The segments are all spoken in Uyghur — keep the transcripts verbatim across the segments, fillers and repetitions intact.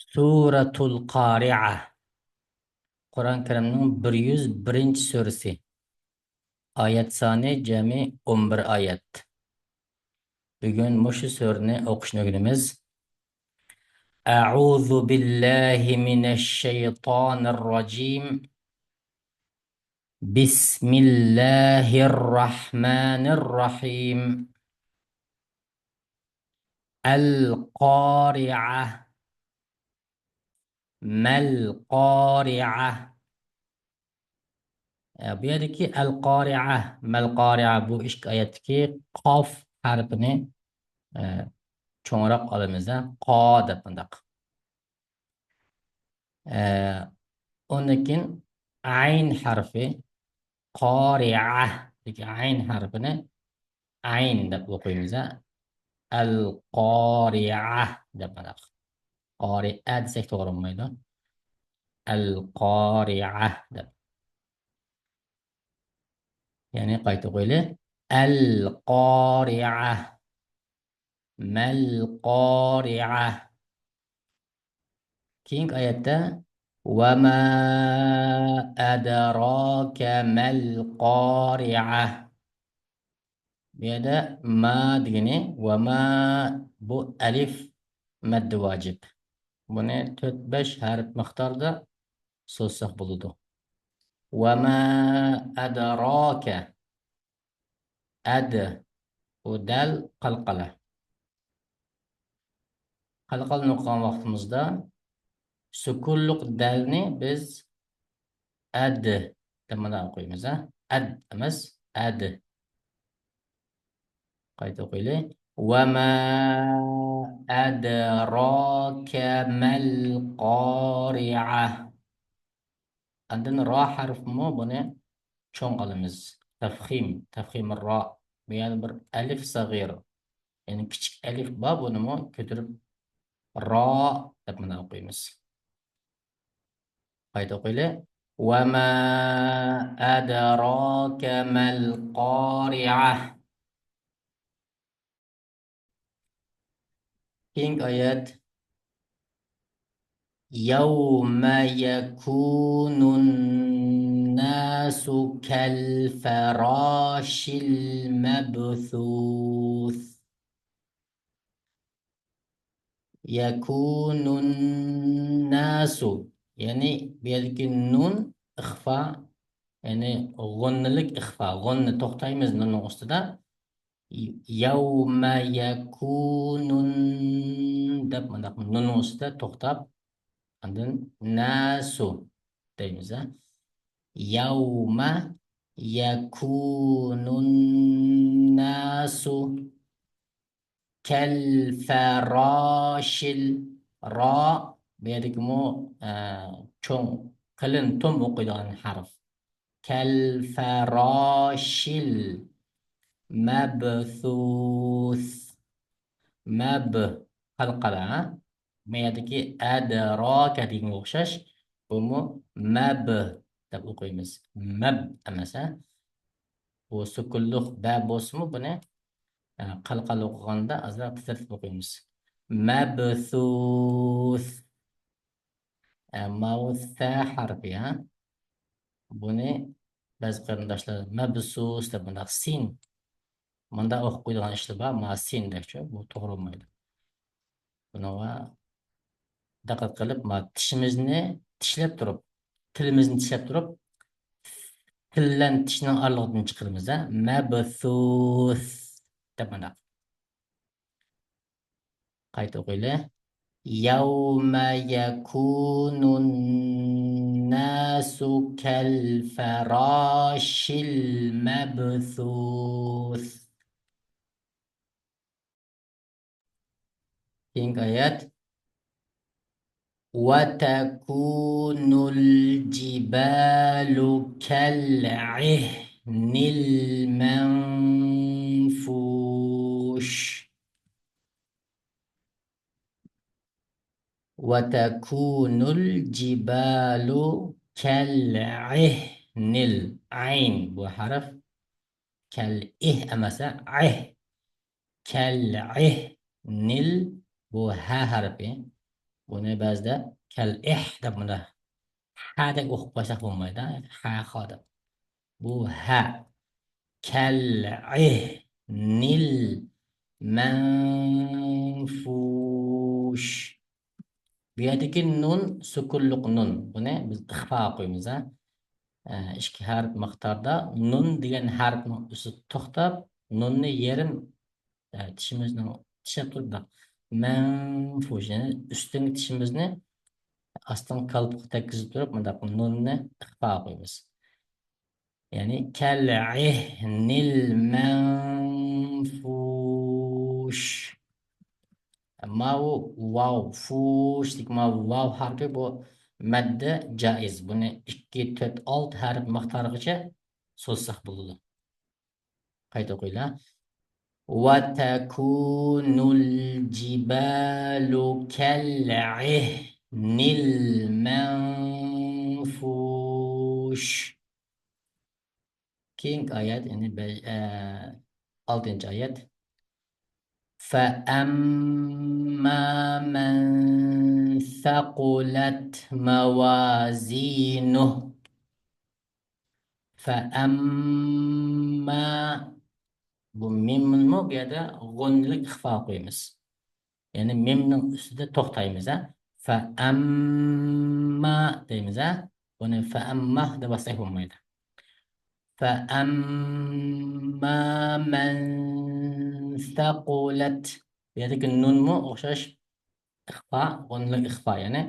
سۈرەتۇل قارىئە. قۇرئان كەرىمنىڭ بىر يۈز بىرىنچى سۈرىسى. ئايەت سانى جەمئىي ئون بىر ئايەت. بۈگۈن مۇشۇ سۈرىنى ئوقۇشنى ئۆگىنىمىز. أعوذ بالله من الشيطان الرجيم. بسم الله الرحمن الرحيم. القارعة. ما القارعة. ئە، بۇ يەردىكى ئەل قارىئە، مەل قارىئە، بۇ ئىككى ئايەتتىكى قاف ھەرپىنى، ئە، چوڭراق ئالىمىز، ھە؟ قا دەپ مۇنداق. ئە، ئۇندىن كېيىن ئەين ھەرپى، قارىئە دېگەن ئەين ھەرپىنى ئەين دەپ ئوقۇيمىز، ھە؟ ئەل قارىئە دەپ مۇنداق. قارىئە دېسەك توغرا بولمايدۇ. ئەل قارىئە دەپ. يەنى قايتا ئوقۇيلى. ئەل قارىئە. مەل قارىئە. كېيىنكى ئايەتتە، وما أدراك ما القارعة. بۇ يەردە ما دېگىنى، ۋە ما، بۇ ئەلىف مەددى ۋاجىپ. بۇنى تۆت بەش ھەرپ مىقداردا سوزساق بولىدۇ. ۋە ما ئەدراكە. ئەد، بۇ دەل قەلقەلە. قەلقەلىنى ئوقۇغان ۋاقتىمىزدا سۈكۈنلۈك دەلنى بىز ئەد دەپ مانا ئوقۇيمىز، ھە؟ ئەد ئەمەس، ئەد. قايتا ئوقۇيلى. وما أدراك ما القارعة. ئاندىن را ھەرپىمۇ بۇنى چوڭ ئالىمىز. تەفخىم، تەفخىم را. بۇ يەردە بىر ئەلىف سەغىر، يەنى كىچىك ئەلىف بار، بۇنىمۇ كۆتۈرۈپ را دەپ مانا ئوقۇيمىز. قايتا ئوقۇيلى. وما أدراك ما القارعة. كېيىنكى ئايەت. يوم يكون الناس كالفراش المبثوث. يكون الناس، يەنى بۇ يەردىكى نۇن ئىخفا، يەنى غۇننىلىك ئىخفا، غۇننە توختايمىز نۇننىڭ ئۈستىدە. يوم يكون دەپ مۇنداق نۇننىڭ ئۈستىدە توختاپ، ئاندىن ناسۇ دەيمىز، ھە؟ يوم يكون الناس كالفراش ال، را، بۇ يەردىكىمۇ، ئە، چوڭ، قېلىن توم ئوقۇيدىغان ھەرپ. كالفراش المبثوث. مەب، قەلقەلە، ھە؟ ما يەردىكى ئەدراكە دېگەنگە ئوخشاش، بۇمۇ مەب دەپ ئوقۇيمىز. مەب ئەمەس، ھە؟ بۇ سۈكۈنلۈك بە بولسىمۇ، بۇنى، ئە، قەلقەلە ئوقۇغاندا ئازراق تىترىتىپ ئوقۇيمىز. مەبسۇس. ئە، ماۋۇ سە ھەرپى، ھە؟ بۇنى بەزى قېرىنداشلار مەبسۇس دەپ مۇنداق سىن، مۇنداق ئوقۇپ قويىدىغان ئىشلار بار، مانا سىن دەكچۇ، بۇ توغرا بولمايدۇ. بۇنىڭغا دىققەت قىلىپ، مانا تىشىمىزنى چىشلەپ تۇرۇپ، تىلىمىزنى چىشلەپ تۇرۇپ، تىل بىلەن تىشنىڭ ئارىلىقىدىن چىقىرىمىز، ھە؟ مەبسۇس دەپ مۇنداق. قايتا ئوقۇيلى. يوم يكون الناس كالفراش المبثوث. كېيىنكى ئايەت. وتكون الجبال كالعهن المنفوش. وتكون الجبال كالعهن ال، ئەين بۇ ھەرپ، كالئىھ ئەمەس، ئەھ. كالعهن ال، بۇ ھە ھەرپى. بۇنى بەزىدە كەلئىھ دەپ مۇنداق ھەدەك ئوقۇپ قويساق بولمايدۇ. ھە، خا دەپ. بۇ ھە. كەلئىھنىل مەنفۇش. بۇ يەردىكى نۇن سۈكۈنلۈق نۇن. بۇنى بىز ئىخفاغا قويىمىز، ھە. ئە، ئىككى ھەرپ مىقداردا نۇن دېگەن ھەرپنىڭ ئۈستىدە توختاپ، نۇننى يېرىم، ئە، چىشىمىزنىڭ چىشلەپ تۇرۇپ، مەنفۇش، يەنى ئۈستۈنكى چىشىمىزنى ئاستىنقى كالپۇكقا تەگكۈزۈپ تۇرۇپ، مۇنداق نۇننى ئىخفاغا قويىمىز. يەنى كەلئىھنىل مەنفۇش. ماۋۇ ۋاۋ، فۇشتىكى ماۋۇ ۋاۋ ھەرپى بۇ مەددە جائىز. بۇنى ئىككى، تۆت، ئالتە ھەرپ مىقدارىغىچە سوزساق بولىدۇ. قايتا ئوقۇيلا. وتكون الجبال كالعهن المنفوش. كېيىنكى ئايەت، يەنى بە-، ئە، ئالتىنچى ئايەت. فأما من ثقلت موازينه. فأما، بۇ مىممۇ بۇ يەردە غۇننىلىك ئىخفا قويىمىز. يەنى مىمنىڭ ئۈستىدە توختايمىز، ھە. فأما دەيمىز، ھە. بۇنى فأما دەپ باسساق بولمايدۇ. فأما من ثقلت. بۇ يەردىكى نۇنمۇ ئوخشاش ئىخفا، غۇننىلىك ئىخفا، يەنى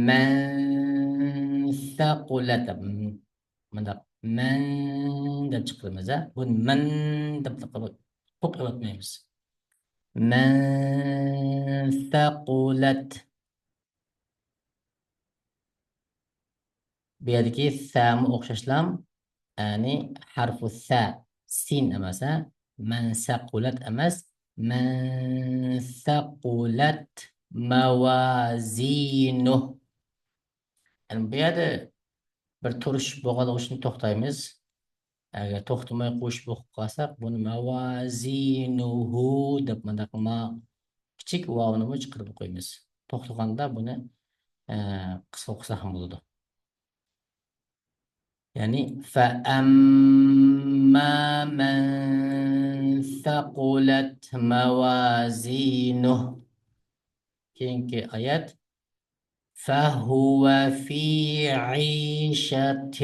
مەن ثقلت دەپ، مۇنداق مەن دەپ چىقىرىمىز، ھە. بۇ مەن دەپ قوپ ئېلىۋەتمەيمىز. مەن ثقلت. بۇ يەردىكى سەمۇ ئوخشاشلا، يەنى ھەرفۇ سە، سىن ئەمەس، ھە. مەن ثقلت ئەمەس، مەن ثقلت موازينه. يەنى بۇ يەردە بىر تۇرۇش بولغانلىقى ئۈچۈن توختايمىز. ئەگەر توختىماي قوشۇپ ئوقۇپ قالساق، بۇنى مەۋازىنۇھۇ دەپ مۇنداق ما كىچىك ۋاۋنىمۇ چىقىرىپ ئوقۇيمىز. توختىغاندا بۇنى، ئە، قىسقا ئوقۇساق ھەم بولىدۇ. يەنى، فَأَمَّا مَنْ ثَقُلَتْ مَوَازِينُهُ. كېيىنكى ئايەت. فَهُوَ فِي عِيشَةٍ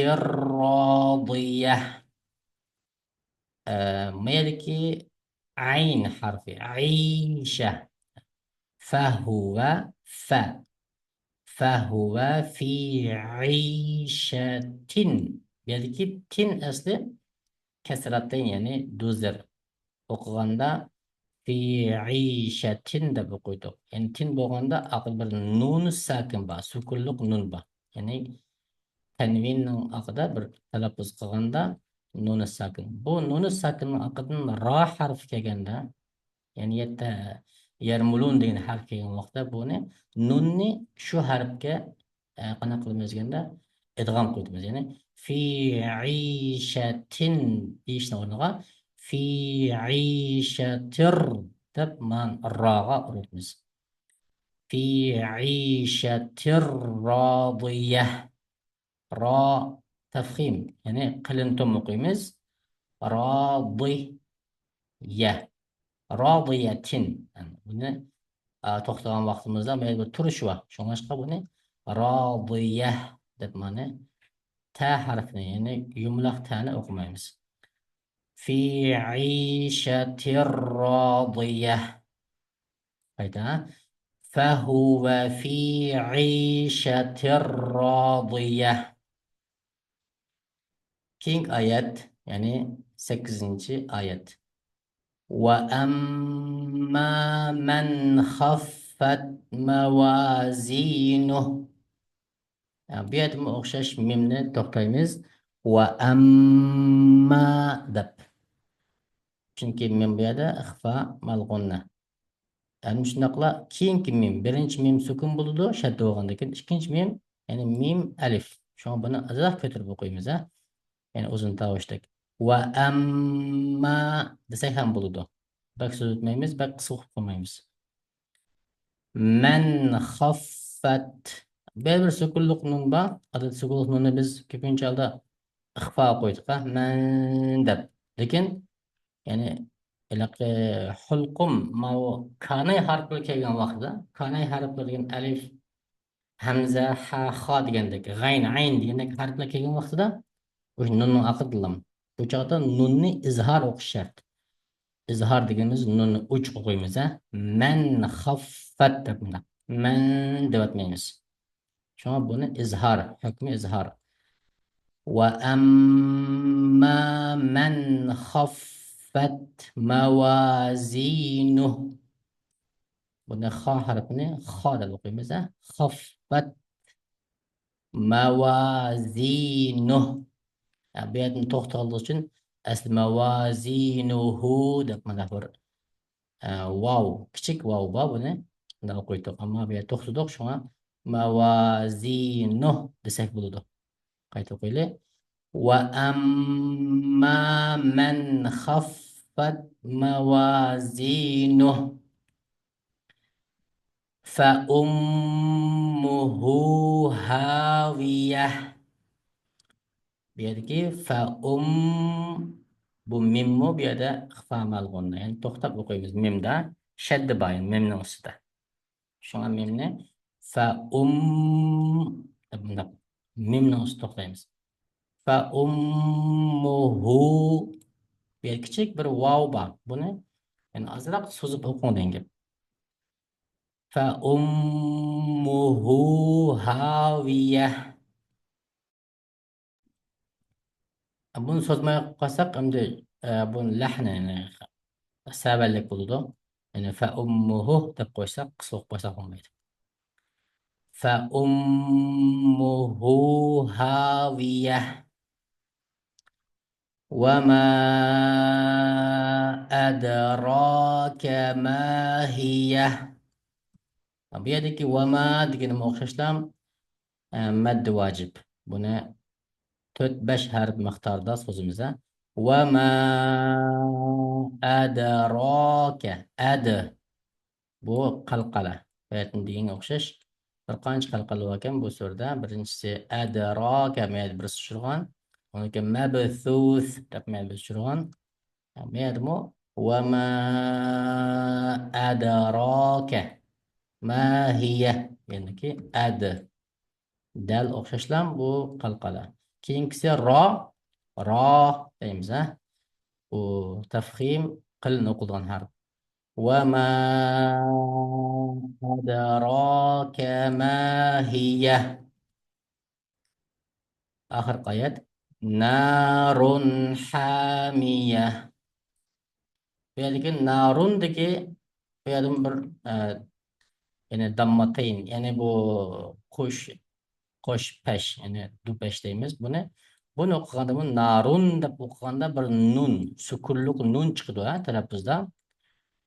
رَاضِيَةٍ. ئە، ما يەردىكى ئەين ھەرپى، ئەيشە. فَهُوَ، فە. فَهُوَ فِي عِيشَةٍ. بۇ يەردىكى تىن ئەسلى كەسرەتتىن، يەنى دۇزېر. ئوقۇغاندا فِي عِيشَةٍ دەپ ئوقۇيدۇق. يەنى تىن بولغاندا ئاخىرىدا بىر نۇن ساكىن بار، سۈكۈنلۈق نۇن بار. يەنى تەنۋىننىڭ ئاخىرىدا بىر تەلەپپۇز قىلغاندا نۇن ساكىن. بۇ نۇن ساكىننىڭ ئاخىرىدىن را ھەرپى كەلگەندە، يەنى يەتتە يەرمۇلۇن دېگەن ھەرپ كەلگەن ۋاقىتتا بۇنى نۇننى شۇ ھەرپكە، ئە، قانداق قىلىمىز دېگەندە، ئىدغام قىلىۋېتىمىز. يەنى فِي عِيشَةٍ دېيىشنىڭ ئورنىغا فِي عِيشَةٍ دەپ مانا راغا ئۇرۇۋېتىمىز. فِي عِيشَةٍ رَاضِيَةٍ. را تەفخىم، يەنى قېلىن توم ئوقۇيمىز. راضىيە. راضىيەتىن. بۇنى، ئا، توختىغان ۋاقتىمىزدا مەيلى بىر تۇرۇش بار. شۇڭلاشقا بۇنى راضىيە دەپ مانا تە ھەرپىنى، يەنى يۇمىلاق تەنى ئوقۇمايمىز. فِي عِيشَةٍ رَاضِيَةٍ. قايتا. فَهُوَ فِي عِيشَةٍ رَاضِيَةٍ. كېيىنكى ئايەت، يەنى سەككىزىنچى ئايەت. وَأَمَّا مَنْ خَفَّتْ مَوَازِينُهُ. يا، بۇ يەردىمۇ ئوخشاش مىمنى توختايمىز. وَأَمَّا دەپ. چۈنكى مىم بۇ يەردە ئىخفا مەلغۇننە. يەنى شۇنداقلا كېيىنكى مىم، بىرىنچى مىم سۈكۈن بولىدۇ، شەددە بولغاندىن كېيىن ئىككىنچى مىم، يەنى مىم ئەلىف. شۇڭا بۇنى ئازراق كۆتۈرۈپ ئوقۇيمىز، ھە. يەنى ئۇزۇن تاۋۇشتەك. وَأَمَّا دېسەك ھەم بولىدۇ. بەك سوزۇتمايمىز، بەك قىسقا ئوقۇپ قويمايمىز. مَنْ خَفَّتْ. بۇ يەردە بىر سۈكۈنلۈك نۇن بار. ئادەتتە سۈكۈنلۈك نۇننى بىز كۆپىنچە ھالدا ئىخفا قويدۇق، ھە؟ مەن دەپ. لېكىن، يەنى، ھېلىقى ھۇلقۇم، ماۋۇ كاناي ھەرپلىرى كەلگەن ۋاقتىدا، كاناي ھەرپلىرى دېگەن ئەلىف، ھەمزە، ھە، خا دېگەندەك، غەين، ئەين دېگەندەك ھەرپلەر كەلگەن ۋاقتىدا، ئۇ نۇننىڭ ئاخىرىدا لام. بۇ چاغدا نۇننى ئىزھار ئوقۇش شەرت. ئىزھار دېگىنىمىز نۇننى ئوچۇق ئوقۇيمىز، ھە؟ مەن خەففەت دەپ مۇنداق. مەن دەۋاتمايمىز. شۇڭا بۇنى ئىزھار، ھۆكمى ئىزھار. وَأَمَّا مَنْ خَفَّتْ مَوَازِينُهُ. بۇنى خا ھەرپىنى خا دەپ ئوقۇيمىز، ھە؟ خەففەت مەۋازىنۇھ. ھە، بۇ يەردىن توختالغۇسى ئۈچۈن ئەسلى مەۋازىنۇھۇ دەپ مانا بىر، ئە، ۋاۋ، كىچىك ۋاۋ بار، بۇنى مۇنداق قويدۇق. ئەمما بۇ يەردە توختىدۇق، شۇڭا مەۋازىنۇھ دېسەك بولىدۇ. قايتا ئوقۇيلى. وَأَمَّا مَنْ خَفَّتْ مَوَازِينُهُ فَأُمُّهُ هَاوِيَةٌ. بۇ يەردىكى فەئۇم، بۇ مىممۇ بۇ يەردە ئىخفا مەلغۇندا، يەنى توختاپ ئوقۇيمىز مىمدا، شەددە بار، يەنى مىمنىڭ ئۈستىدە. شۇڭا مىمنى فەئۇم دەپ مۇنداق مىمنىڭ ئۈستىدە توختايمىز. فەئۇممۇھۇ. بۇ يەردە كىچىك بىر ۋاۋ بار. بۇنى يەنى ئازراق سوزۇپ ئوقۇڭ دېگەن گەپ. فەئۇممۇھۇ ھاۋىيە. بۇنى سوزماي قويۇپ قالساق، ئەمدى، ئە، بۇنى لەھنى، يەنى سەۋەنلىك بولىدۇ. يەنى فەئۇممۇھۇ دەپ قويساق، قىسقا ئوقۇپ قويساق بولمايدۇ. فەئۇممۇھۇ ھاۋىيە. وَمَا أَدْرَاكَ مَا هِيَهْ. بۇ يەردىكى ۋەما دېگىنىمۇ ئوخشاشلا، ئە، مەددى ۋاجىپ. بۇنى تۆت، بەش ھەرپ مىقداردا سوزىمىز، ھە. وَمَا أَدْرَاكَ. ئەد. بۇ قەلقەلە. باياتىن دېگەنگە ئوخشاش بىر قانچە قەلقەلە باركەن بۇ سۈرىدە. بىرىنچىسى ئەدراكە، مەيەدە بىرسى چۈشۈرگەن. ئۇنىڭدىن كېيىن مەبسۇس دەپ مەيەدە بىرسى چۈشۈرگەن. مەيەدىمۇ ۋە ما ئەدراكە ما ھىيە. يەنىكى ئەد. دەل ئوخشاشلا بۇ قەلقەلە. كېيىنكىسى را، را دەيمىز، ھە. بۇ تەفخىم قېلىن ئوقۇلغان ھەرپ. وَمَا أَدْرَاكَ مَا هِيَهْ. ئاخىرقى ئايەت. نَارٌ حَامِيَةٌ. بۇ يەردىكى ناروندىكى، بۇ يەردىن بىر، ئە، يەنى دامماتەين، يەنى بۇ قوش، قوش پەش، يەنى دۇپەش دەيمىز بۇنى. بۇنى ئوقۇغاندىمۇ نارون دەپ ئوقۇغاندا بىر نۇن، سۈكۈنلۈك نۇن چىقىدۇ، ھە، تەلەپپۇزدا.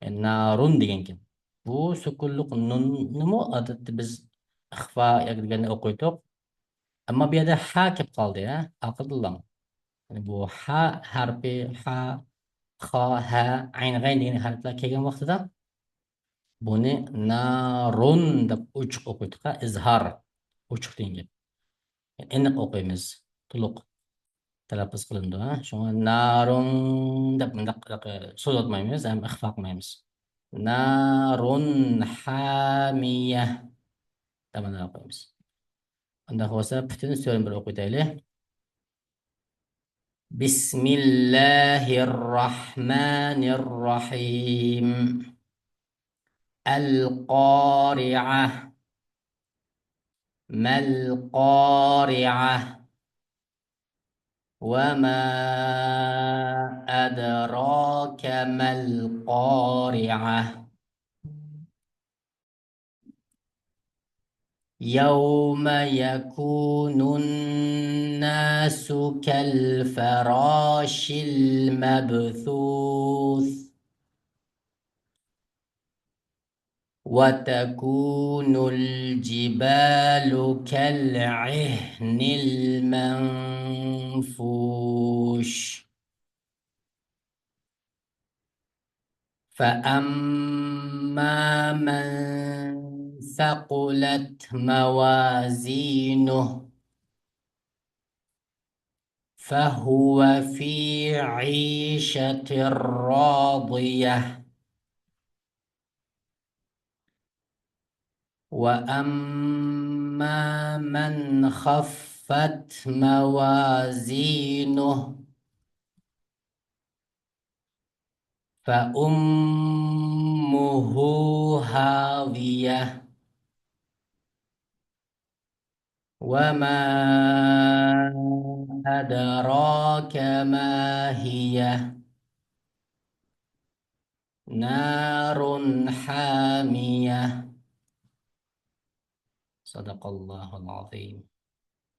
يەنى نارون دېگەنكەن. بۇ سۈكۈنلۈك نۇننىمۇ ئادەتتە بىز ئىخفا ياكى دېگەندە ئوقۇيتتۇق. ئەمما بۇ يەردە ھە كېلىپ قالدى، ھە، ئارقىدىنلا. يەنى بۇ ھە ھەرپى، ھە، خا، ھە، ئەين، غەين دېگەن ھەرپلەر كەلگەن ۋاقتىدا بۇنى نارون دەپ ئوچۇق ئوقۇيتتۇق، ھە، ئىزھار، ئوچۇق دېگەن گەپ. ئېنىق ئوقۇيمىز، تولۇق تەلەپپۇز قىلىنىدۇ، ھە. شۇڭا نارون دەپ مۇنداق سوزۇۋاتمايمىز ھەم ئىخفا قىلمايمىز. نارون ھامىيە دەپ مۇنداق ئوقۇيمىز. ئۇنداق بولسا پۈتۈن سۈرىنى بىر ئوقۇۋېتەيلى. بسم الله الرحمن الرحيم. القارعة. ما القارعة. وما أدراك ما القارعة. يوم يكون الناس كالفراش المبثوث. وتكون الجبال كالعهن المنفوش. فأما من ثقلت موازينه فهو في عيشة راضية. وأما من خفت موازينه فأمه هاوية. وما أدراك ما هي. نار حامية. صدق الله العظيم.